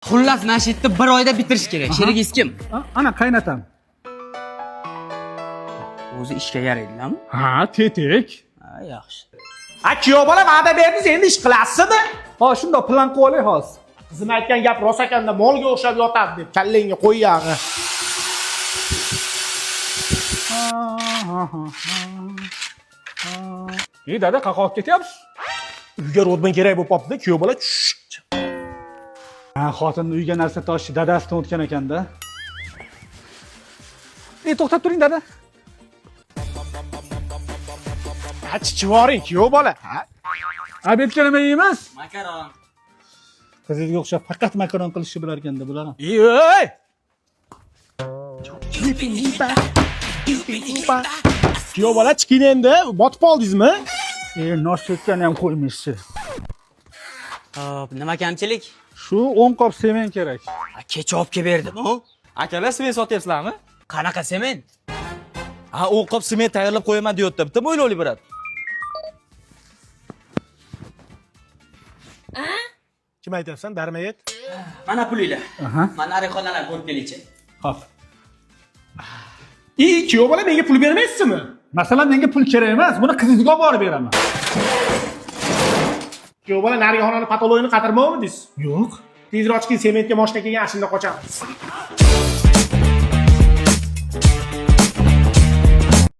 Xullas, mana shu yerda bir oyda bitirish kerak. Sherigingiz kim? Ana qaynatam. O'zi ishga yaraydilarmi? Ha, tetik. Ha, yaxshi. Ha, kuyov bola va'da berdingiz, endi ish qilasizmi? Ha, shundoq plan qilib olay hozir. Qizim aytgan gap rost ekanda, molga o'xshab yotadi deb kallangga qo'y yog'i. E dada, qayerga olib ketyapsiz? Uyga rodman kerak bo'lib qolibdi, kuyov bola tush. Ha, xotinni uyga narsa toshish dadasidan o'tgan ekanda. E, to'xtab turing dada. Ha, chichivoring kuyov bola. Ha, Obedga nima yeymiz? Makaron. Qizingizga o'xshab faqat makaron qilishni bilar ekanda bular ham. Ey! Kuyov bola chiqing endi, botib oldingizmi? E, nos chekkani ham qo'ymaysiz. Hop, nima kamchilik? Shu 10 qop sement kerak. Ha, kecha olib kelib berdim u. Akalar, sement sotyapsizlarmi? Qanaqa sement? Ha, 10 qop sement tayyorlab qo'yaman deyapti. Bitta mo'ylovli брат. Kim aytyapsan, darmayet? Mana pulinglar. Aha. Mana narigi xonalarni ko'rib kelingchi. Hop. Ey, kuyov bola menga pul bermaysizmi? Masalan, menga pul kerak emas, buni qizingizga olib borib beraman. Kuyov bola narigi xonani patoloyini qatirmovmidingiz? Yo'q. Tezroq chiqing, sementga moshina kelgan, shunda qochamiz.